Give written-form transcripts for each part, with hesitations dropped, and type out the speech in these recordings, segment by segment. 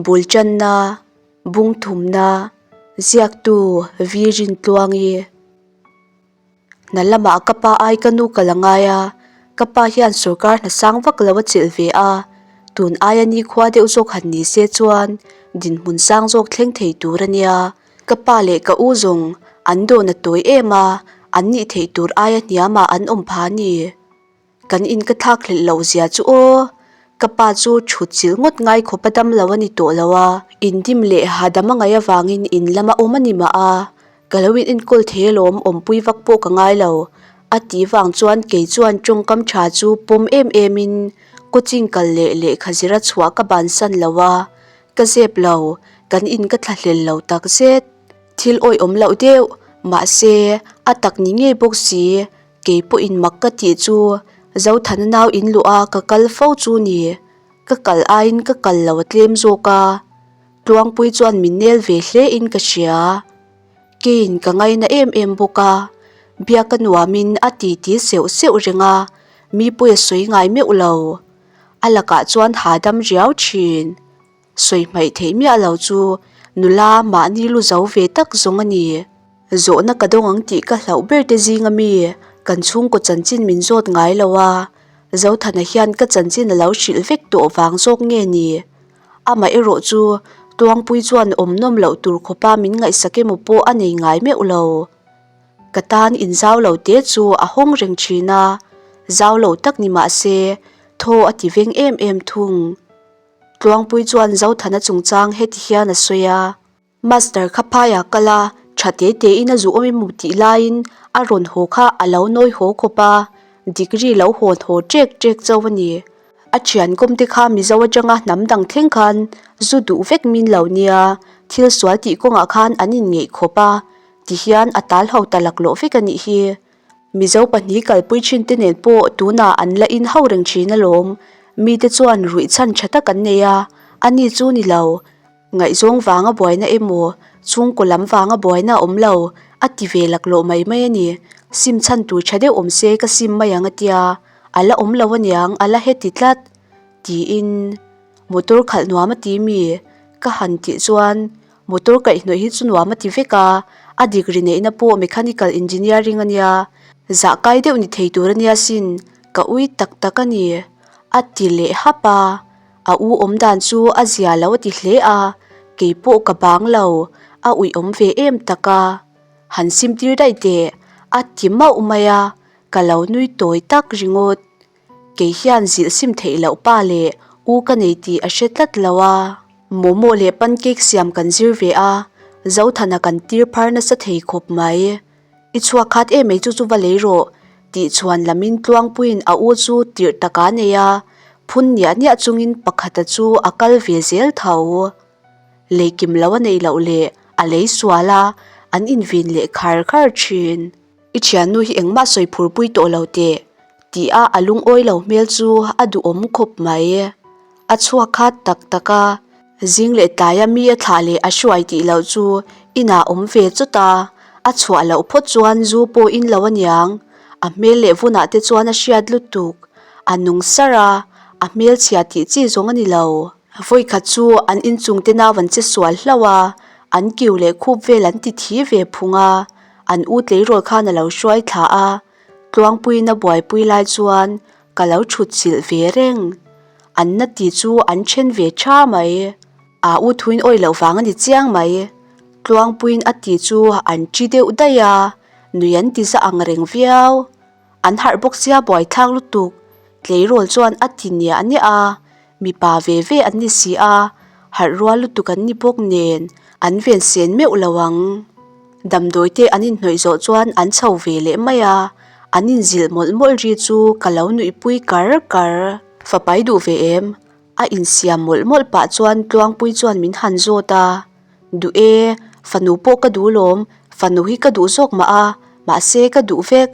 Bultanna, Bungthumna, Ziaktu Vi Rintluangi. Hna lamah ka pa ai ka nu ka la ngai a, ka pa hian sorkar hna sang vak lo a chelh ve a, tun aia nikhua deuh zawk han ni se chuan dinhmun sang zawk thleng thei tur a nia. Ka pa leh ka u zawng an dawn a tawi em a, an nih theih tur aia hniamah an awm pha a ni. Kan in ka thlak hlelh loh zia chu aw, ka pa chu thut chilh ngawt ngai khawp a dam lo a ni tawh lo a, indim leh hahdam a ngaih avangin in lama awm a ni mah a, ka lo in enkawl thei alawm awmpui vak pawh ka ngai lo a tih vang chuan kei chuan tawngkam tha chu pawm em em in coaching kal leh lehkha zira chhuah ka bansan lo a, ka zep lo, kan in ka thla hlel lo takzet. Thil awihawm loh deuh, mahse a tak ni ngei bawk si. Kei pawhin mak ka tih chu Zothana nau in luh a ka kal fo chu ni. Ka kal aiin ka kal lo a tlem zawk a. Tluangpui chuan min nel ve hle in ka hria. Keiin ka ngaina em em bawk a. Biak a nuamin a titi seuh seuh reng a, mi pawi a sawi ngai meuh lo. A lakah chuan hahdam riau thin. Sawi hmaih theih miah lo chu nula mahni lu zo ve tak zawng a ni. Zawhna ka dawng ang tih ka hlauh ber te zinga mi kan chhungkaw chanchin min zawt ngai lo a, Zothana hian ka chanchin a lo hrilh vek tawh vang zawk nge ni? Amah erawh chu Tuangpui chuan awm nawm loh tur khawpa min ngaihsak emaw pawh a nei ngai meuh lo. Ka tan inzau lo te chu a hawng reng thin a, zau lo tak ni mah se thaw a ti veng em em thung. Tluangpui chuan Zothana chungchang heti hian a sawi a. Master kha phaiah kal a, tha te tein a zu awm emaw tih laiin a rawn haw kha a lo nawi haw khawp a, degree lo hawn haw ṭek ṭek chauh a ni. A thian kawm te kha Mizo atanga hnam dang thleng khan zu duh vek min lo nia, thil sual tih kawngah khan an inngeih khawp a, tihian a tal ho ta laklawh vek a nih hi. Mizo pahnih kalpui thin te nen pawh tunah an la in ho reng thin alawm. Mite chuan ruih chhan tha tak an nei a, ani chu ni lo. Ngaihzawng vanga buaina emaw, chhungkaw lam vanga buaina a awm lo, a ti ve laklawh mai mai a ni. Sim chhan tur tha deuh awm se ka sim mai ang a tia, a la awm lo aniang, a la heti tlat, tiin motor khalh nuam a ti mi? Ka han tih chuan Motor kaihhnawih hi chu nuam a ti vek a, a degree neihna pawh mechanical engineering a nia, zah kai deuh ni thei tur a nia sin, ka ui tak tak a ni, a ti leh hap a, a u awm dan chu a zia lo a ti hle a, kei pawh ka bang lo, a ui awm ve em tak a, han sim tir daih teh, a ti mauh mai a, ka lo nui tawi tak ringawt. Kei hian zilh sim theih loh pa leh u ka nei tih a hre tlat lo a. Momo leh pancake siam kan zir ve a, Zothana kan tir phar nasa thei khawp mai. I chhuak khat em ei chu chu va lei rawh tih chhuan lamin Tluangpuiin a u chu tirh taka nei a, phun niah niah chungin pakhata chu a kal ve zel tho. Lei kim lo a neih loh leh a lei sual a, an invin leh khar khar thin. I thiannu hi engmah sawi phur pui tawh lo teh, tih a a lungawi lo hmel chu a duhawm khawp mai. A chhuak khat tak tak a, zing leh tlaia mi a thlah leh a hruai tih loh chu inah awm ve chawt a, a chhuah loh phawt chuan zu pawh in lo aniang. A hmel leh vunah te chuan a hriat lutuk, a nung sar a, a hmelchhia tih chi zawng a ni lo. Vawikhat chu an inchung te nau an che sual hlauh a, an kiu leh khup vel an ti thi ve phung a, an u tleirawl khan a lo hruai thla a, Tluangpuiin a buaipui lai chuan ka lo thut chilh ve reng. An na ti chu an then ve tha mai. A u thuin awih loh vang a ni chiang mai. Tluangpuiin a ti chu an ṭi deuh daih a, nui an ti za ang reng viau. An harh bawk sia buaithlak lutuk, tleirawl chuan a ti niah niah a, mipa ve ve an ni si a, harh rual lutuk an ni bawk nen an ven sen meuh lo ang. Damdawi te an inhnawih zawh chuan an chho ve leh mai a, an inzilh mawlh mawlh ri chu ka lo nuihpui kar kar. Fapai duh ve em? A insiam mawlh mawlh pah chuan Tluangpui chuan min han zawt a. Duh e, fanu pawh ka duh lawm, fanu hi ka duh zawk mah a, mahse ka duh vek,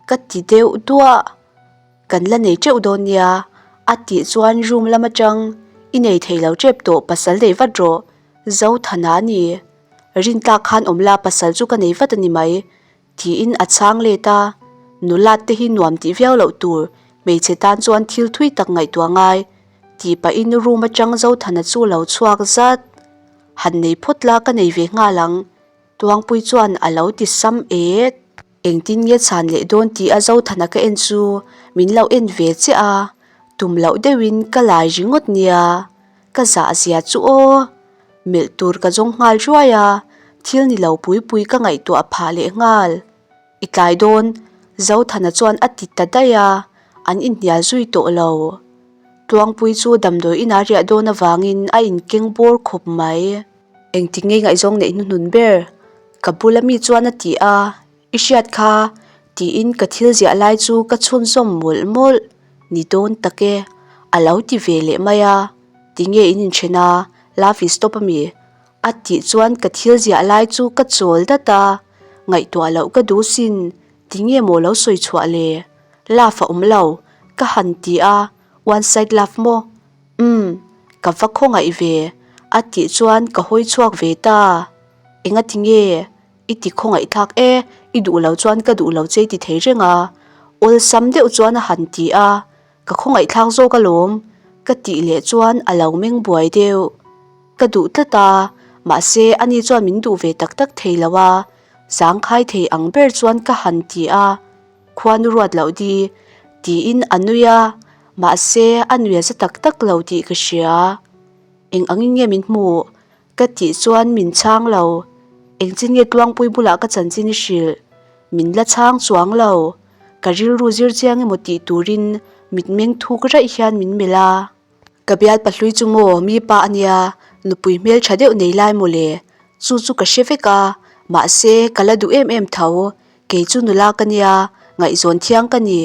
ka ti deuh duah. Kan la nei teuh dawn nia, a tih chuan room lam atang, I nei thei lo tep tawh pasal nei vat rawh, Zothana a ni. Rintlak khan awm la pasal chu ka nei vat a ni mai, Tiin a chhang let a, Nulat te hi nuam tih viau loh tur, hmeichhe tan chuan thil thui tak ngaihtuah ngai. Tih pahin room atang Zothana chu lo chhuak zat. Han nei phawt la ka nei ve nghal ang. Tuangpui chuan a lo ti sam et. Engtin nge chhan leh dawn tih a Zothana ka en chu min lo en ve chiah a, tum loh deuhin ka lai ringawt nia. Ka zah zia chu aw. Melh tur ka zawng nghal ruai a, thil ni lo pui pui ka ngaihtuah phah leh nghal. I tlai dawn, Zothana chuan a ti ta daih a, an inhnial zui tawh lo. Tluangpui chu damdawi inah riah dawn avangin a inkeng bawr khawp mai. Engtik nge ngaihzawng neih hnuhnun ber? Ka bula mi chuan a ti a, I hriat kha, tiin ka thil ziah lai chu ka chhunzawm mawlh mawlh. Ni dawn tak e, a lo ti ve leh mai a. Tinge in inthen a, love is stop ami? A tih chuan ka thil ziah lai chu ka chawl dat a, ngaihtuah loh ka duh sin, tinge maw lo sawi chhuah le? Love a awm lo, ka han ti a, one side love maw? Umm, ka va khawngaih ve, a tih chuan ka hawi chhuak ve ta. Enga tinge? I ti khawngaih thlak e, i duh lo chuan ka duh lo che i ti thei reng a, awlsam deuh chuan a han ti a, Ka khawngaih thlak zawk alawm, ka tih leh chuan a lo meng buai deuh. Ka duh tlat a, mahse ani chuan min duh ve tak tak thei lo a, zangkhai thei ang ber chuan ka han ti a, khuanu ruat loh di, tiin a nui a, mahse a nui a za tak tak lo tih ka hria. Eng angin nge min hmuh? Ka tih chuan min chhang lo. Engchin nge Tluangpui bulah ka chanchin i hrilh? Min la chhang chuang lo. Ka rilru zir chiang emaw tih turin mitmeng thuk raih hian min melh a. Ka bial pahlui chu maw mi pa a nia, nupui hmel tha deuh nei lai maw le? Chu chu ka hre vek a, mahse ka la duh em em tho. Kei chu nula ka nia, ngaihzawn thiang ka ni.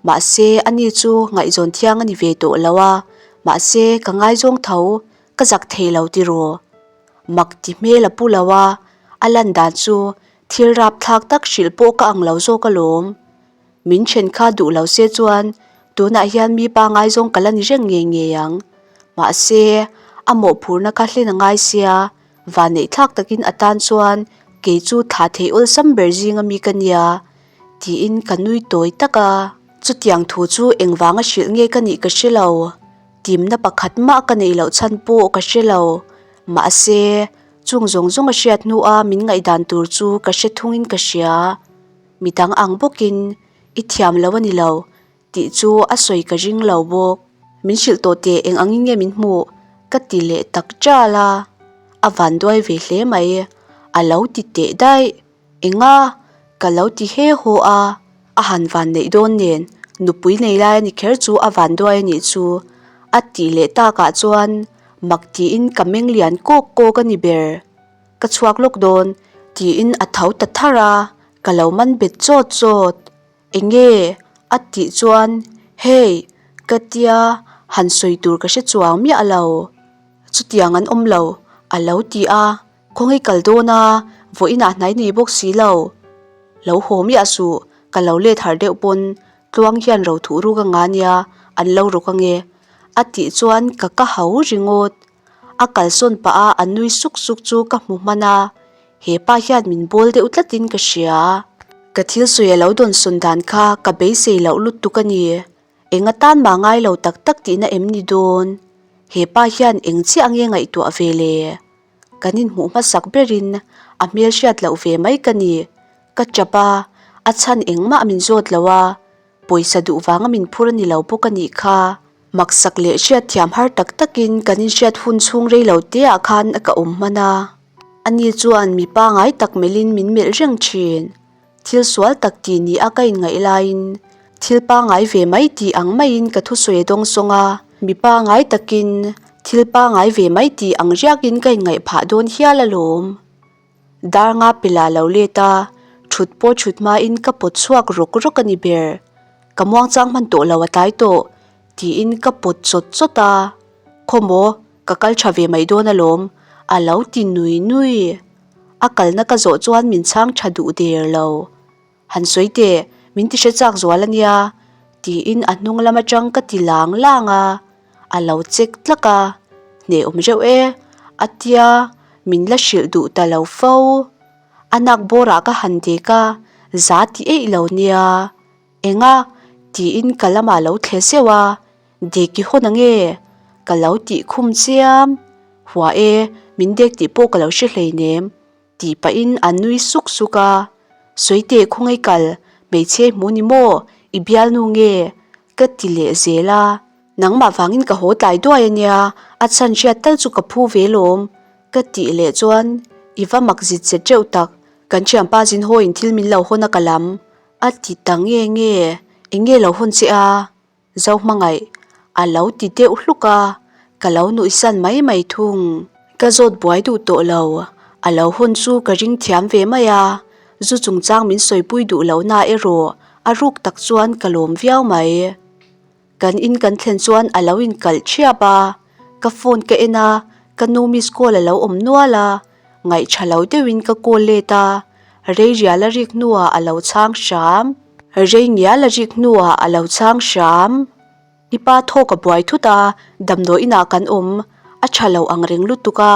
Mahse ani chu ngaihzawn thiang a ni ve tawh lo a, mahse ka ngaizawng tho. Ka zak thei lo tiraw? Mak ti hmel a pu lo a, a lan dan chu thil rapthlak tak hrilh pawh ka ang lo zawk alawm. Min then kha duh lo se chuan tunah hian mi pangai zawng ka la ni reng ngei ngei ang. Mahse, a mawhphurhna kha hlen a ngai sia, vanneihthlak takin a tan chuan kei chu thlah theih awlsam ber zinga mi ka nia, tiin ka nui tawi tak a. Chutiang thu chu engvanga hrilh nge ka nih ka hre lo. Timna pakhat mah ka neih loh chhan pawh ka hre lo. Mahse, chung zawng zawng a hriat hnua min ngaihdan tur chu ka hre thungin ka hria. Midang ang bawkin, I thiam lo a ni lo, tih chu a sawi ka ring lo bawk. Min hrilh tawh teh eng angin nge min hmuh? ka ti leh tak ṭal a. A vanduai ve hle mai, a lo ti teh daih. Enga? Ka lo ti he haw a, a han van neih dawn nen nupui nei lai a ni kher chu a van duai a nih chu a tih leh takah chuan mak tiin ka meng lian kawk kawk a ni ber. Ka chhuak lawk dawn tiin a tho ta tharh a, ka lo man bet chawt chawt. Enge? A tih chuan Hey! Ka tia han sawi tur ka hre chuang miah lo. Chutiang an awm lo a lo ti a. Khawngi kal dawn a, vawiinah hnai nei bawk si lo. Lo haw miah suh, ka lo let har deuh pawn tluang hian ro thuh ruk anga nia, an lo rawk ange. A tih chuan ka ka hau ringawt. A kalsawn pah a a nui suk suk chu ka hmu hman a, he pa hian min bawl deuh tlatin ka hria. Ka thil sawi a lo dawnsawn dan kha ka beisei loh lutuk a ni. Eng atan mah ngai lo tak tak tihna em ni dawn? He pa hian eng chiah nge ngaihtuah ve le? Kan inhmuh hmasak berin a hmel hriat loh ve mai ka ni. Ka chap a, a chhan engmah min zawt lo a, pawisa duh vanga min phur a ni lo bawk a nih kha. Maksak leh hriatthiam har tak takin kan inhriat hun chhung rei lo teah khan ka awm hman a. Ani chuan mi pangai tak melhin min melh reng thin. Thil sual tak tih ni a ka inngaih laiin thil pangai ve mai tih ang maiin ka thusawi a dawng sawng a, mi pangai takin thil pangai ve mai tih ang riakin ka inngaih phah dawn hial alawm. Dar nga pila lo let a, thut pawh thut hmain ka pawt chhuak rawk rawk a ni ber. Ka muangchang hman tawh lo a tlai tawh tiin ka pawt chawt chawt a, Khawmaw ka kal tha ve mai dawn alawm a lo ti nui nui. A kalna ka zawh chuan min chhang tha duh der lo. Han sawi teh, min ti hre chak zual a nia, tiin a hnung lam atang ka ti lang lang a, a lo check tlak a, hneh awm reuh e, a tia min la hrilh duh ta lo fo. A nak bawrah ka han dek a, za ti eih lo nia. Enga? tiin ka lamah lo thle zeuh a, Deki hawn ange? Ka lo tih khum chiam. Hua e, min dek tih pawh ka lo hre hleinem. Tih pahin a nui suk suk a. Sawite khawngaih kal, hmeichhe hmu ni maw? I bialnu nge? Ka ti leh zel a. Nangmah vangin ka haw tlai duai a nia, a chhan hriat tal chu ka phu ve lawm. Ka tih leh chuan i va mak zit zet reuh tak, kan thianpa zin hawiin thil min lo hawn a ka lam. A ti ta nge nge, eng nge lo hawn che a? Zo hmangaih a lo ti deuh hluk a, ka lo nuihsan mai mai thung. Ka zawt buai duh tawh lo, a lo hawn chu ka ring thiam ve mai a, zu chungchang min sawipui duh lohna erawh a ruk tak chuan ka lawm viau mai. Kan in kan thlen chuan a lo inkalh thiap a, ka phone ka en a, ka nu miss call a lo awm nual a, ngaih tha lo deuhin ka call let a, rei rial a rik hnuah a lo chhang hram. Rei ngial a rik hnuah a lo chhang hram. I pa thawk a buai thut a, damdawi inah kan awm, a tha lo ang reng lutuk a,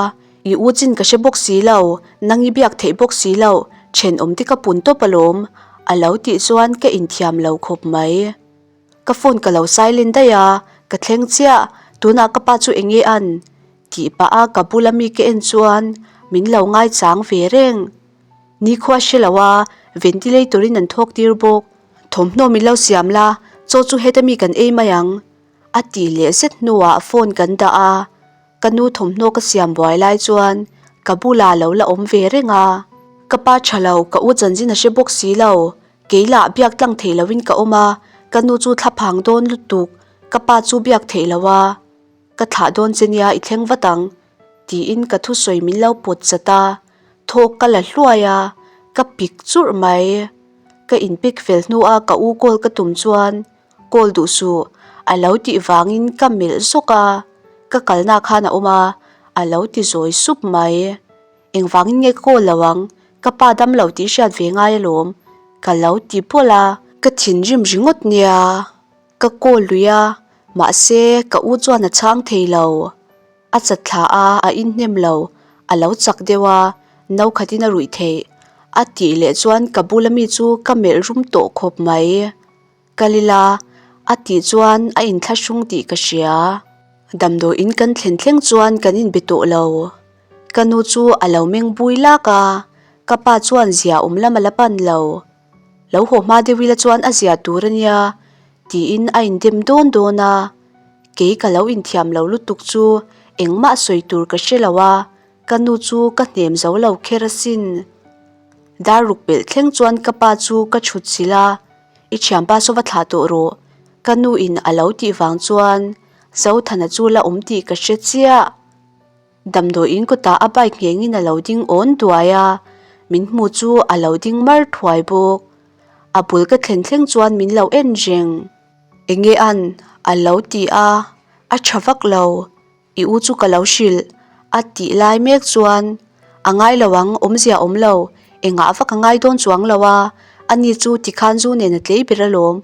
i u chin ka hre bawk si lo, nang i biak theih bawk si lo, thenawm te ka pun tawp alawm, a lo tih chuan ka inthiam lo khawp mai. Ka phone ka lo silent daih a, ka thleng chiah, tunah ka pa chu eng nge an? tih pah a ka bula mi ka en chuan min lo ngaichang ve reng. Nikhua hre lo a, ventilator in an thawk tir bawk. Thawmhnaw min lo siam la, chaw chu heta mi kan ei mai ang, a tih leh zet hnuah phone kan dah a. Ka nu thawmhnaw ka siam buai lai chuan ka bulah lo la awm ve reng a. Ka pa tha lo, ka u chanchin a hre bawk si lo. Kei lah biak tlang theih loin ka awm a, ka nu chu thla phang dawn lutuk, ka pa chu biak theih lo a. Ka thlah dawn che nia i thleng vat ang, tiin ka thusawi min lo pawt chat a, thawk ka la hluai a, ka pik churh mai. Ka inpik fel hnua ka u call ka tum chuan Call duh suh, a lo tih vangin ka melh zawk a, ka kalna khan a awm a, a lo ti zawi sup mai. Engvangin nge ka call lo ang, ka pa dam lo tih hriat ve ngai alawm, ka lo ti bawlh a. Ka thinrim ringawt nia, ka call lui a, mahse ka u chuan a chhang thei lo. A chat thla a, a inhnem lo, a lo chak deuh a, no khatin a ruih theih, a tih leh chuan ka bula mi chu ka melh rum tawh khawp mai. Kal ila, a tih chuan a inthlahrung tih ka hria. Damdawiin kan thlen thleng chuan kan inbe tawh lo. Ka nu chu a lo meng bui lak a, ka pa chuan zia awm lam a la pan lo. Lo haw hma deuh ila chuan a zia tur a nia, tiin a indem dawn dawn a. Kei ka lo inthiam lo lutuk chu engmah sawi tur ka hre lo a, ka nu chu ka hnem zo lo kher asin. Dar ruk pelh thleng chuan ka pa chu ka chhut chilh a. I thianpa saw va thlah tawh rawh, ka nu in a lo tih vang chuan Zothana chu la awm tih ka hre chiah. Damdawiin kawtah a bike nghengin a lo ding awn duai a, min hmu chu a lo ding mar thuai bawk. A bul ka thlen thleng chuan min lo en reng. Enge an? a lo ti a, a tha vak lo. I u chu ka lo hrilh, a tih lai mek chuan, A ngai lo ang, awmzia awm lo, engah vak a ngai dawn chuang lo a, ani chu tikhan zu nen a tlei ber alawm,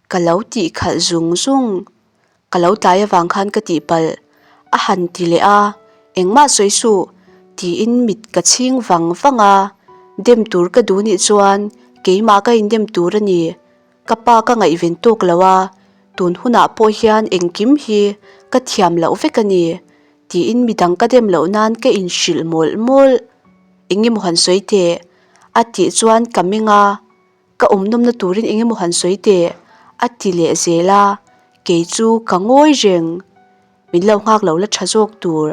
ka lo tih khalh zung zung. Ka lo tlai avang khan ka tihpalh, a han ti leh a, engmah sawi suh, tiin mit ka chhing vang vang a, dem tur ka duh nih chuan keimah ka indem tur a ni. Ka pa ka ngaihven tawk lo a, tun hunah pawh hian engkim hi ka thiam loh vek a ni, tiin midang ka dem loh nan ka inhrilh mawlh mawlh. Eng emaw han sawi teh? A tih chuan ka meng a, ka awm nawmna turin eng emaw han sawi teh? A ti leh zel a, kei chu ka ngawi reng. Min lo nghak lo la tha zawk tur.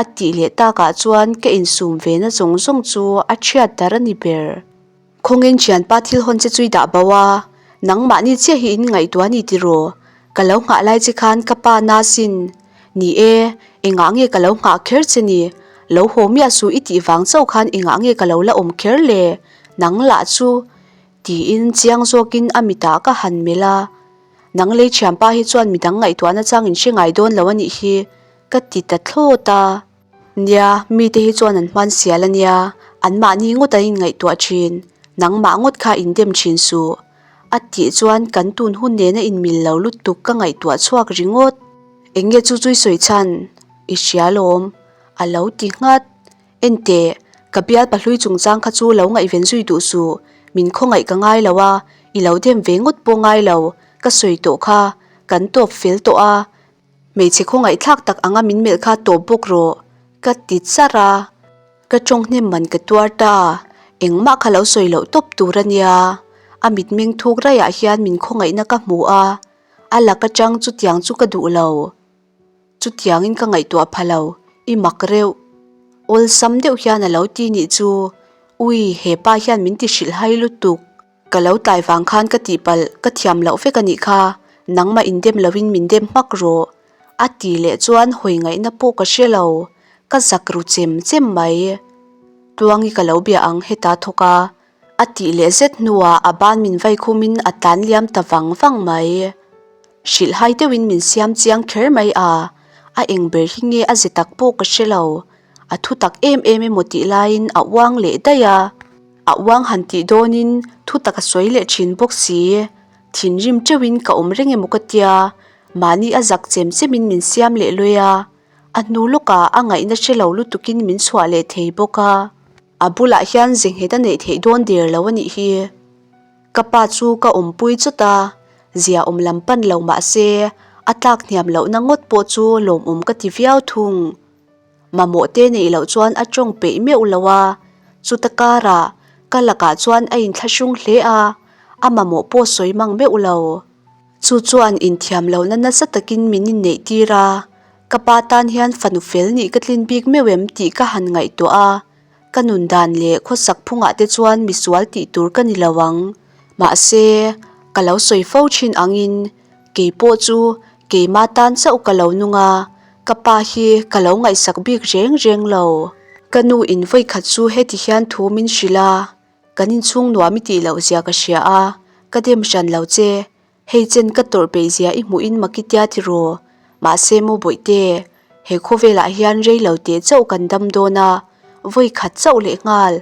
A tih leh takah chuan ka insum ve na zawng zawng chu a thiat dar a ni ber. Khawngin thianpa thil hawn che chu i dah bo a, nangmahni chiah hi in ngaihtuah a ni tiraw? Ka lo nghah lai che khan ka pa na sin. Ni e, engah nge ka lo nghah kher che ni? Lo haw miah suh i tih vang chauh khan engah nge ka lo la awm kher le? Nang lah chu. Tiin chiang zawkin a mitah ka han melh a. Nang lei thianpa hi chuan midang ngaihtuahna chang in hre ngai dawn lo a nih hi, ka ti ta thlawt a. Nia, mite hi chuan an hman sial a nia, anmahni ngawt an inngaihtuah thin, nangmah ngawt kha indem thin suh. A tih chuan kan tun hun nena inmil lo lutuk ka ngaihtuah chhuak ringawt. Eng nge chu chu i sawi chhan? I hria lawm. A lo ti nghat. Enteh, ka bial pahlui chungchang kha chu lo ngaihven zui duh suh, min khawngaih ka ngai lo a, i lo dem ve ngawt pawh ngai lo, ka sawi tawh kha, kan tawp fel tawh a. Hmeichhe khawngaihthlak tak anga min melh kha tawp bawk rawh, ka ti char a. Ka tawng hnem man ka tuar ta, engmah kha lo sawi loh tawp tur a nia. A mitmeng thuk raiah hian min khawngaihna ka hmu a, a lak atang chutiang chu ka duh lo. Chutiangin ka ngaihtuah pha lo, i mak reuh. Awlsam deuh hian a lo ti nih chu, ui he pa hian min ti hrilh hai lutuk. Ka lo tlai vang khan ka tihpalh, ka thiam loh vek a nih kha, nangmah indem loin min dem hmak rawh. A ti leh chuan hawi ngaihna pawh ka hre lo, ka zak ru chem chem mai. Tluangi ka lo bia ang heta thawk a, a tih leh zet hnuah a ban min vai khumin a tlan liam ta vang vang mai. Hrilh hai deuhin min siam chiang kher mai a, a eng ber hi nge a ze tak pawh ka hre lo, a thu tak em em emaw tih laiin a uang leh daih a. A uang han tih dawnin thu tak a sawi leh thin bawk si. Thinrim teuhin ka awm reng emaw ka tia, mahni a zak chem chemin min siam leh lawi a, a hnu lawkah a ngaihna hre lo lutukin min chhuah leh thei bawk a. A bulah hian ze nghet a neih theih dawn der lo a nih hi. Ka pa chu ka awmpui chawt a, zia awm lam pan lo mah se a tlak hniam lohna ngawt pawh chu lawmawm ka ti viau thung. Mamawh te neih loh chuan a tawng peih meuh lo a, chuta karah ka lakah chuan a inthlahrung hle a, a mamawh pawh sawi mang meuh lo. Chu chuan inthiam lohna nasa takin min inneih tir a, ka pa tan hian fanu fel nih ka tlin bik meuh em tih ka han ngaihtuah a, ka nun dan leh khawsak phungah te chuan misual tih tur ka ni lo ang. Mahse, ka lo sawi fo thin angin kei pawh chu keima tan chauh ka lo nung a, Ka pa hi ka lo ngaihsak bik reng reng lo. Ka nu in vawi khat chu heti hian thu min hrilh a, kan inchhung nuam i tih loh zia ka hria a, ka dem hran lo che, hei chen ka tawrh peih zia i hmuh in makitia tiraw, mahse maw bawihte, he khawvelah hian rei lo teh chauh kan dam dawn a, vawi khat chauh leh nghal,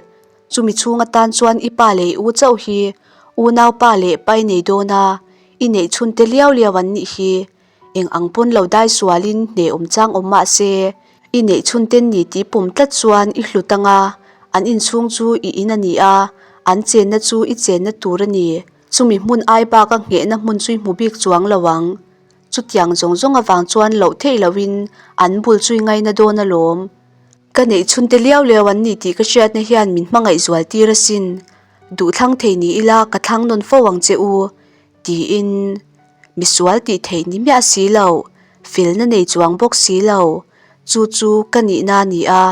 chumi chhung atan chuan i pa leh i u chauh hi unau pa leh pai nei dawn a, i neih chhun te liau liau an nih hi. Eng ang pawn lo dai sualin hneh awm chang awm mah se, i neih chhun ten ni tih pawm tlat chuan i hlut ang a, an inchhung chu i in a ni a, an chenna chu i chenna tur a ni. Chumi hmun ai baka nghehna hmun chu i hmu bik chuang lo ang. Chutiang zawng zawng avang chuan loh theih lohin an bul chu i ngaina dawn alawm. Ka neih chhun te liau liau an ni tih ka hriatna hian min hmangaih zual tir asin. Duhthlang thei ni ila ka thlang nawn fo ang che u. Tiin, misual tih theih ni miah si lo, felna nei chuang bawk si lo, chu chu ka nihna a ni a,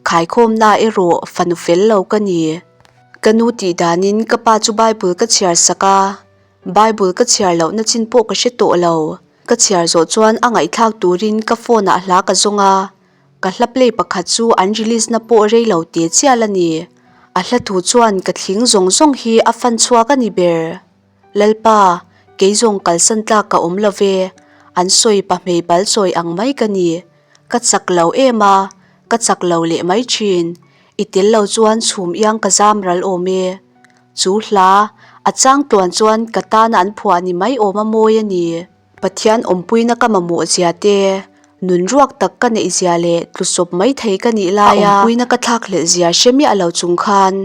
khaikhawmna erawh fanu fel lo ka ni. Ka nu tih danin ka pa chu Bible ka chhiar sak a, Bible ka chhiar lohna chin pawh ka hre tawh lo. Ka chhiar zawh chuan a ngaihthlak turin ka phone ah hla ka zawng a, ka hla play pakhat chu an release na pawh rei lo teh chial a ni. A hla thu chuan ka thling zawng zawng hi a fan chhuak a ni ber. Lalpa, kei zawng kalsan tlak ka awm lo ve, an sawi pahmei bal sawi ang mai ka ni. Ka chak lo em a, ka chak lo leh mai thin. I tel lo chuan chhum iang ka zam ral awm e. Chu hla, a chang tluan chuan ka tana an phuah ni mai awm a mawi a ni. Pathian awmpuina ka mamawh zia te, nun ruak tak ka neih zia leh tlusawp mai thei ka nih laia awmpuina ka thlakhlelh zia hre miah lo chung khan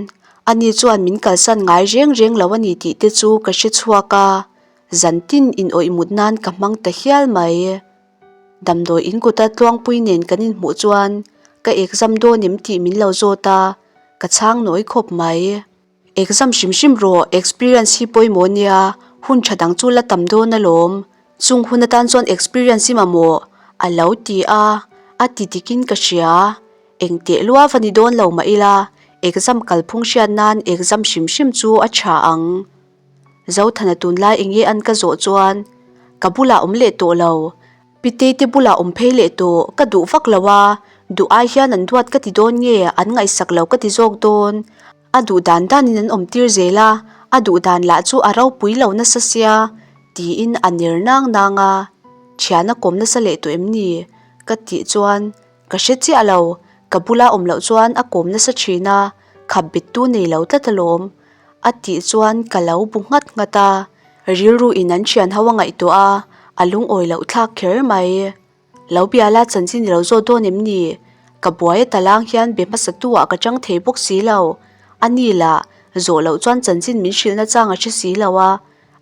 ani chuan min kalsan ngai reng reng lo a ni tih te chu ka hre chhuak a, zan tin inawih mut nan ka hmang ta hial mai. Damdawi in kuta Tluangpui nen kan inhmuh chuan ka exam dawn em tih min lo zawt a, ka chhang nawi khawp mai. Exam hrim hrim rawh, experience hi pawimawh nia, hun tha dang chu la tam dawn alawm. Chung hun atan chuan experience hi mamawh a lo ti a, a ti dikin ka hria. Eng teh lua va ni dawn lo mah ila, exam kalphung hriat nan exam hrim hrim chu a tha ang. Zothana tunlai enge an ka zawh chuan ka bulah awm leh tawh lo. Pitei te bulah awm phei leh tawh ka duh vak lo a, duh ai hian an duat ka ti dawn nge an ngaihsak lo ka ti zawk dawn. A duh dan danin an awm tir zel a, a duh dan lah chu a ropui lo nasa sia tiin a ner nang nang a. Thiana kawm nasa leh tawh em ni? Ka tih chuan ka hre chiah lo, ka bula awm loh chuan a kawm nasa thin a, khap bettu nei lo tlat alawm. A tih chuan ka lo bu nghat nghat a, rilru in an thian ho a ngaihtuah a, a lungawi loh thlak kher mai. Lo bia la chanchin i lo zawt dawn em ni? Ka buai a talang hian be hmasa tu ah ka chang thei bawk si lo. A ni lah, zawh loh chuan chanchin min hrilhna chang a hre si lo a,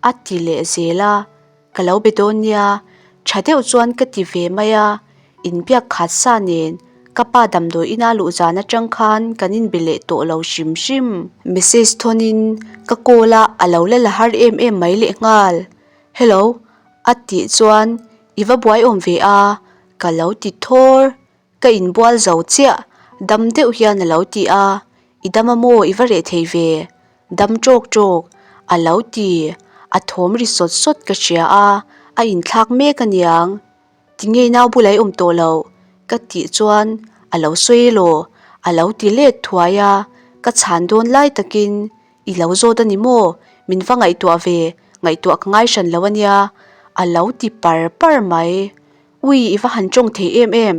a ti leh zel a. Ka lo be dawn nia. Tha deuh chuan ka ti ve mai a, inbiak khat sa nen ka pa damdawi ina luh zan atang khan kan inbe leh tawh lo hrim hrim. Message thawnin ka call a, a lo la la har em em mai lehnghal. Hello, a tih chuan i va buai awm ve a, ka lo ti thawr. Ka inbual zo chiah, dam deuh hian a lo ti a, I dam a maw i va reh thei ve? Dam ṭawk ṭawk, a lo ti, a thawm ri sawt sawt ka hria a, a inthlak mek a niang. Tinge i nau bulah i awm tawh loh? Ka tih chuan a lo sawi elaw? A lo ti let thuai a, ka chhan dawn lai takin I lo zawt a ni maw? Min va ngaihtuah ve, ngaihtuah ka ngai hran lo a nia, a lo ti par par mai. Ui, i va han tawng thei em em,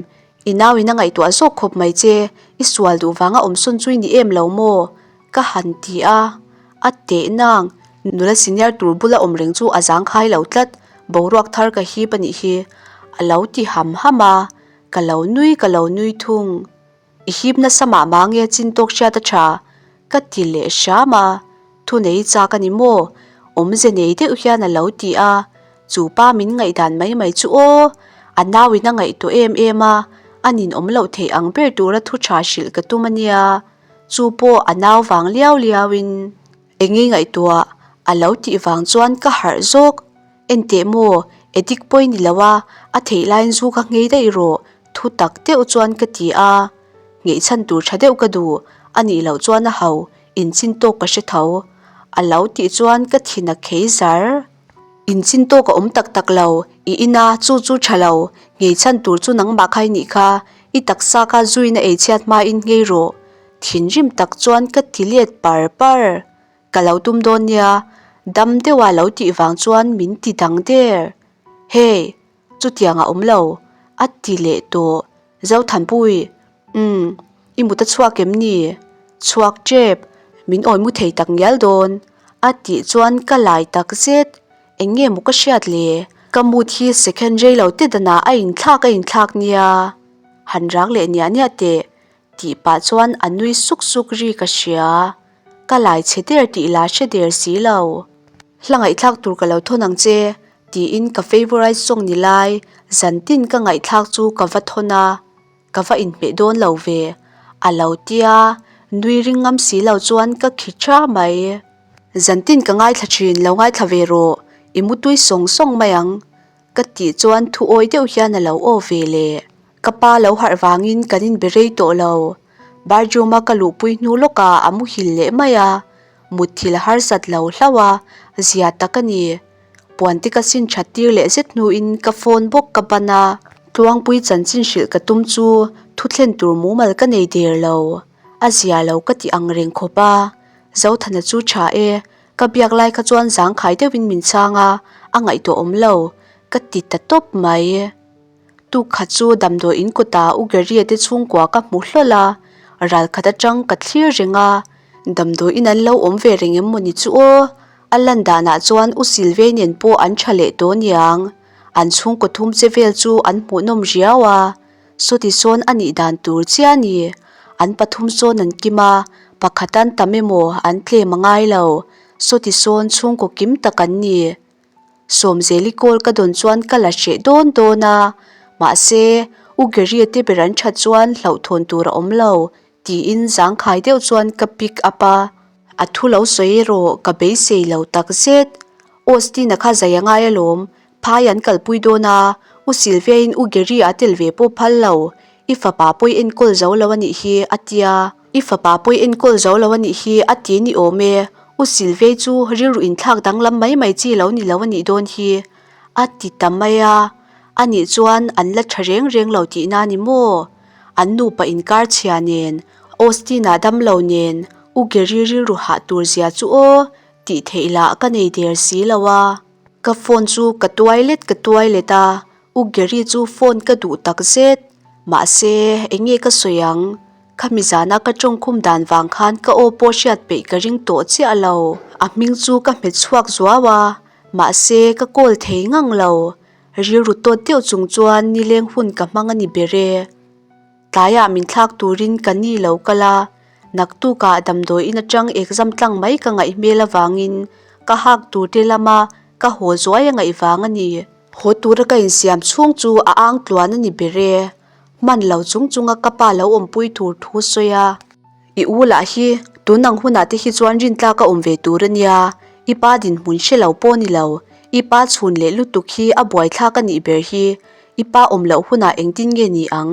i nau in a ngaihtuah zawk khawp mai che, i sual duh vanga awm sawn chu i ni em lo maw? Ka han ti a, a teh nang, nula senior tur bula awm reng chu a zangkhai lo tlat, boruak thar ka hip a nih hi, a lo ti ham ham a, ka lo nui ka lo nui thung. I hip nasa mah mah nge chin tawk hriat a tha? Ka ti leh hram a, thu nei chak a ni maw? Awmze nei deuh hian a lo ti a, chu pa min ngaihdan mai mai chu aw, a nauin a ngaihtuah em em a, a ninawm loh theih ang ber tura thu tha hrilh ka tum a nia, chu pawh a nau vang liau liauin. Eng i ngaihtuah? A lo tih vang chuan ka harh zawk. Enteh maw, Edik pawi ni lo a, a theih laiin zu kha nghei daih rawh, thu tak deuh chuan ka ti a. Ngeih chhan tur tha deuh ka duh, a nih loh chuan a ho, inchin tawk ka hre tho. A lo tih chuan ka thin a khei zar. Inchin tawk a awm tak tak lo, i ina chu chu tha lo, nghei chhan tur chu nangmah kha i nih kha, i taksa kha zuin a eichhiat hmain nghei rawh. Thinrim tak chuan ka ti let par par. Ka lo tum dawn nia, dam deuha lo tih vang chuan min ti dang der. Hey, chutiang a awm lo, a ti leh tawh. Zothanpui, umm, i mut a chhuak em ni? Chhuak tep, min awi mu thei tak ngial dawn, a tih chuan ka lai tak zet. Eng nge maw ka hriat le? Ka mood hi second rei lo te danah a inthlak a inthlak nia. Han rak leh niah niah teh, tih pah chuan a nui suk suk ri ka hria. Ka lai chhe der tih la hre der si lo. Hla ngaihthlak tur ka lo thawn ang che, tiin ka favourite song ni lai zantin ka ngaihthlak chu ka va thawn a, ka va inhmeh dawn lo ve, a lo tia, nui ring ngam si lo chuan ka khi tha mai. Zantin ka ngaithla thin, lo ngaithla ve rawh, i mutui sawng sawng mai ang, Ka tih chuan thu awi deuh hian a lo aw ve le. Ka pa lo harh vangin kan inbe rei tawh lo. Bathroom a ka luhpui hnu lawkah a muhil leh mai a, mutthil a harsat lo hlauh a, zia tak a ni. Puante ka sin that tir leh zet hnuin ka phone bawk ka ban a, Tluangpui chanchin hrilh ka tum chu thu thlen tur mumal ka nei der lo. A zia lo ka ti ang reng khawp a, Zothana chu tha e, Ka biak lai kha chuan zangkhai deuhin min chhang a, a ngaihtuah awm lo, ka ti ta tawp mai. Tuk khat chu damdawi in kawtah U Gary-a te chhungkua ka hmu hlawl a, ral khat atang ka thlir reng a, damdawi in an lo awm ve reng em mawni chu aw, a lan danah chuan U Silvei nen pawh an tha leh tawh niang, an chhungkaw thum che vel chu an hmuhnawm riau a. Sawti sawn a nih dan tur chiah a ni. An pathum sawn an kim a, pakhat an tam emaw an tlem a ngai lo. Sawti sawn chhungkaw kim tak an ni. Sawmzeli call ka dawn chuan ka la hreh dawn dawn a, mahse, U Gary-a te ber an that chuan hlauhthawn tur a awm lo, tiin zangkhai deuh chuan ka pick up a. A thu lo sawi erawh ka beisei lo takzet. Austin-a kha zai a ngai alawm, Phai an kalpui dawn a, U Sylvia-in U Gary-a tel ve pawh phal lo, i fapa pawi enkawl zo lo a nih hi, a tia. I fapa pawi enkawl zo lo a nih hi, a ti ni awm e, U Sylvia-i chu rilru inthlak danglam mai mai chi lo ni lo a nih dawn hi, a ti ta mai a. A nih chuan an la tha reng reng lo tihna a ni maw? An nupa inkar chhia nen, Austin-a damlo nen, U Gary rilru hah tur zia chu aw, tih theih lah ka nei der si lo a. Ka phone chu ka tuai let ka tuai let a, U Gary chu phone ka duh tak zet. Mahse, eng nge ka sawi ang? Khami zana ka tawngkhum dan vang khan ka aw pawh hriat peih ka ring tawh chiah lo. A hming chu ka hmet chhuak zuau a, mahse ka call thei ngang lo. Rilru tawt deuh chung chuan nileng hun ka hmang a ni ber e. Tlaiah min thlak turin ka ni lo kal a, naktukah damdawiin atang exam tlang mai ka ngaih hmel avangin ka hak tur te lama ka haw zuai a ngaih vang a ni. Haw tura ka insiam chhung chu a ang tluan a ni ber e. Hman lo chung chunga ka pa lo awmpui tur thu sawi a. I u lah hi tun ang hunah te hi chuan rintlak a awm ve tur a nia, i pa dinhmun hre lo pawh ni lo, i pa chhun leh lutuk hi a buaithlak a nih ber hi, i pa awm loh hunah engtin nge ni ang,